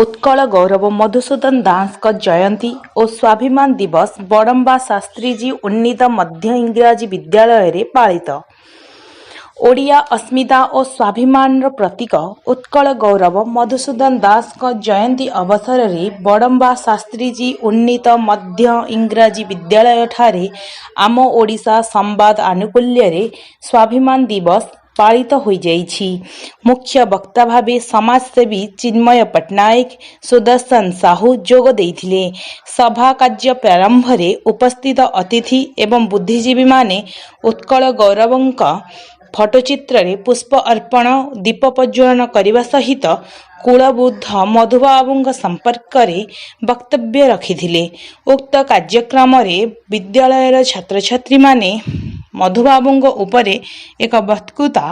ଉତ୍କଳ ଗୌରବ ମଧୁସୂଦନ ଦାସଙ୍କ ଜୟନ୍ତୀ ଓ ସ୍ୱାଭିମାନ ଦିବସ ବଡ଼ମ୍ବା ଶାସ୍ତ୍ରୀଜୀ ଉନ୍ନୀତ ମଧ୍ୟ ଇଂରାଜୀ ବିଦ୍ୟାଳୟରେ ପାଳିତ। ଓଡ଼ିଆ ଅସ୍ମିତା ଓ ସ୍ୱାଭିମାନର ପ୍ରତୀକ ଉତ୍କଳ ଗୌରବ ମଧୁସୂଦନ ଦାସଙ୍କ ଜୟନ୍ତୀ ଅବସରରେ ବଡ଼ମ୍ବା ଶାସ୍ତ୍ରୀଜୀ ଉନ୍ନୀତ ମଧ୍ୟ ଇଂରାଜୀ ବିଦ୍ୟାଳୟଠାରେ ଆମ ଓଡ଼ିଶା ସମ୍ବାଦ ଆନୁକୂଲ୍ୟରେ ସ୍ୱାଭିମାନ ଦିବସ ପାଳିତ ହୋଇଯାଇଛି। ମୁଖ୍ୟ ବକ୍ତା ଭାବେ ସମାଜସେବୀ ଚିନ୍ମୟ ପଟ୍ଟନାୟକ, ସୁଦର୍ଶନ ସାହୁ ଯୋଗ ଦେଇଥିଲେ। ସଭା କାର୍ଯ୍ୟ ପ୍ରାରମ୍ଭରେ ଉପସ୍ଥିତ ଅତିଥି ଏବଂ ବୁଦ୍ଧିଜୀବୀମାନେ ଉତ୍କଳ ଗୌରବଙ୍କ ଫଟୋଚିତ୍ରରେ ପୁଷ୍ପ ଅର୍ପଣ, ଦୀପ ପ୍ରଜ୍ୱଳନ କରିବା ସହିତ କୁଳବୃଦ୍ଧ ମଧୁବାବୁଙ୍କ ସମ୍ପର୍କରେ ବକ୍ତବ୍ୟ ରଖିଥିଲେ। ଉକ୍ତ କାର୍ଯ୍ୟକ୍ରମରେ ବିଦ୍ୟାଳୟର ଛାତ୍ରଛାତ୍ରୀମାନେ ମଧୁବାବୁଙ୍କ ଉପରେ ଏକ ବକ୍ତୃତା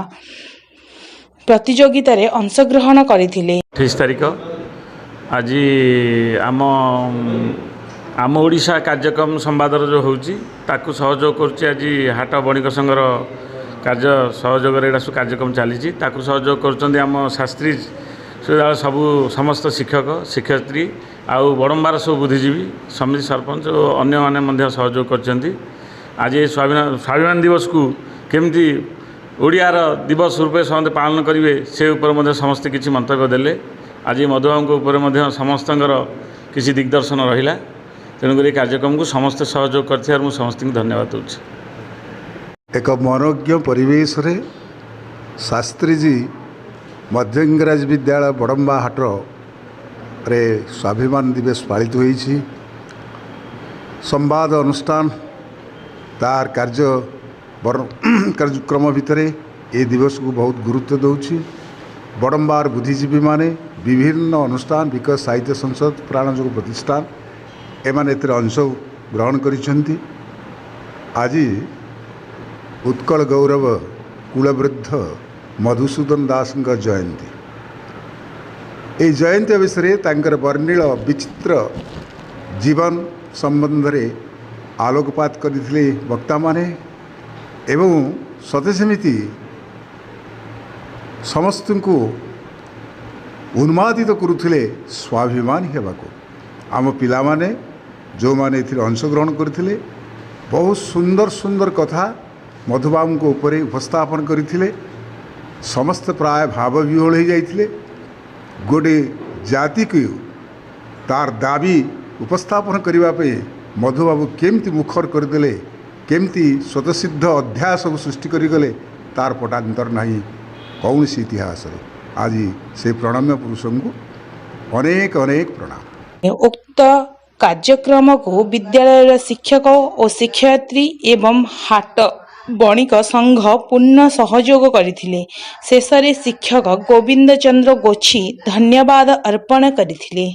ପ୍ରତିଯୋଗିତାରେ ଅଂଶଗ୍ରହଣ କରିଥିଲେ। 28 ତାରିଖ ଆଜି ଆମ ଓଡ଼ିଶା କାର୍ଯ୍ୟକ୍ରମ ସମ୍ବାଦର ଯେଉଁ ହେଉଛି, ତାକୁ ସହଯୋଗ କରୁଛି। ଆଜି ହାଟ ବଣିକ ସଂଘର କାର୍ଯ୍ୟ ସହଯୋଗରେ ଏଇଟା ସବୁ କାର୍ଯ୍ୟକ୍ରମ ଚାଲିଛି। ତାକୁ ସହଯୋଗ କରୁଛନ୍ତି ଆମ ଶାସ୍ତ୍ରୀ ସୁବିଦ୍ୟାଳୟ ସବୁ ସମସ୍ତ ଶିକ୍ଷକ ଶିକ୍ଷୟିତ୍ରୀ ଆଉ ବଡ଼ମ୍ବାର ସବୁ ବୁଦ୍ଧିଜୀବୀ, ସମିତି ସରପଞ୍ଚ ଓ ଅନ୍ୟମାନେ ମଧ୍ୟ ସହଯୋଗ କରିଛନ୍ତି। ଆଜି ଏ ସ୍ୱାଭିମାନ ଦିବସକୁ କେମିତି ଓଡ଼ିଆର ଦିବସ ରୂପେ ସମସ୍ତେ ପାଳନ କରିବେ, ସେ ଉପରେ ମଧ୍ୟ ସମସ୍ତେ କିଛି ମନ୍ତବ୍ୟ ଦେଲେ। ଆଜି ମଧୁବାବୁଙ୍କ ଉପରେ ମଧ୍ୟ ସମସ୍ତଙ୍କର କିଛି ଦିଗ୍ଦର୍ଶନ ରହିଲା। ତେଣୁକରି ଏ କାର୍ଯ୍ୟକ୍ରମକୁ ସମସ୍ତେ ସହଯୋଗ କରିଥିବାରୁ ମୁଁ ସମସ୍ତଙ୍କୁ ଧନ୍ୟବାଦ ଦେଉଛି। ଏକ ମନୋଜ୍ଞ ପରିବେଶରେ ଶାସ୍ତ୍ରୀଜୀ ମଧ୍ୟ ଇଂରାଜୀ ବିଦ୍ୟାଳୟ ବଡ଼ମ୍ବା ହାଟରେ ସ୍ୱାଭିମାନ ଦିବସ ପାଳିତ ହୋଇଛି। ସମ୍ବାଦ ଅନୁଷ୍ଠାନ ତାର କାର୍ଯ୍ୟକ୍ରମ ଭିତରେ ଏ ଦିବସକୁ ବହୁତ ଗୁରୁତ୍ୱ ଦେଉଛି। ବଡ଼ମ୍ବାର ବୁଦ୍ଧିଜୀବୀମାନେ, ବିଭିନ୍ନ ଅନୁଷ୍ଠାନ, ବିକାଶ ସାହିତ୍ୟ ସଂସଦ, ପ୍ରାଣଯୋଗ ପ୍ରତିଷ୍ଠାନ, ଏମାନେ ଏଥିରେ ଅଂଶ ଗ୍ରହଣ କରିଛନ୍ତି। ଆଜି ଉତ୍କଳ ଗୌରବ କୁଳବୃଦ୍ଧ ମଧୁସୂଦନ ଦାସଙ୍କ ଜୟନ୍ତୀ। ଏହି ଜୟନ୍ତୀ ଅବସରରେ ତାଙ୍କର ବର୍ଣ୍ଣିଳ ବିଚିତ୍ର ଜୀବନ ସମ୍ବନ୍ଧରେ ଆଲୋକପାତ କରିଥିଲେ ବକ୍ତାମାନେ ଏବଂ ସତେ ସେମିତି ସମସ୍ତଙ୍କୁ ଉନ୍ମାଦିତ କରୁଥିଲେ ସ୍ୱାଭିମାନୀ ହେବାକୁ। ଆମ ପିଲାମାନେ ଯେଉଁମାନେ ଏଥିରେ ଅଂଶଗ୍ରହଣ କରିଥିଲେ, ବହୁତ ସୁନ୍ଦର ସୁନ୍ଦର କଥା ମଧୁବାବୁଙ୍କ ଉପରେ ଉପସ୍ଥାପନ କରିଥିଲେ। ସମସ୍ତେ ପ୍ରାୟ ଭାବ ବିହ୍ୱଳ ହୋଇଯାଇଥିଲେ। ଗୋଟେ ଜାତିକୁ ତାର ଦାବି ଉପସ୍ଥାପନ କରିବା ପାଇଁ ମଧୁବାବୁ କେମିତି ମୁଖର କରିଦେଲେ, କେମିତି ସ୍ୱତଃସିଦ୍ଧ ଅଧ୍ୟାୟ ସବୁ ସୃଷ୍ଟି କରିଗଲେ, ତାର ପଟାନ୍ତର ନାହିଁ କୌଣସି ଇତିହାସରେ। ଆଜି ସେ ପ୍ରଣମ୍ୟ ପୁରୁଷଙ୍କୁ ଅନେକ ଅନେକ ପ୍ରଣାମ। ଉକ୍ତ କାର୍ଯ୍ୟକ୍ରମକୁ ବିଦ୍ୟାଳୟର ଶିକ୍ଷକ ଓ ଶିକ୍ଷୟିତ୍ରୀ ଏବଂ ହାଟ ବଣିକ ସଂଘ ପୂର୍ଣ୍ଣ ସହଯୋଗ କରିଥିଲେ। ଶେଷରେ ଶିକ୍ଷକ ଗୋବିନ୍ଦ ଚନ୍ଦ୍ର ଗୋଛି ଧନ୍ୟବାଦ ଅର୍ପଣ କରିଥିଲେ।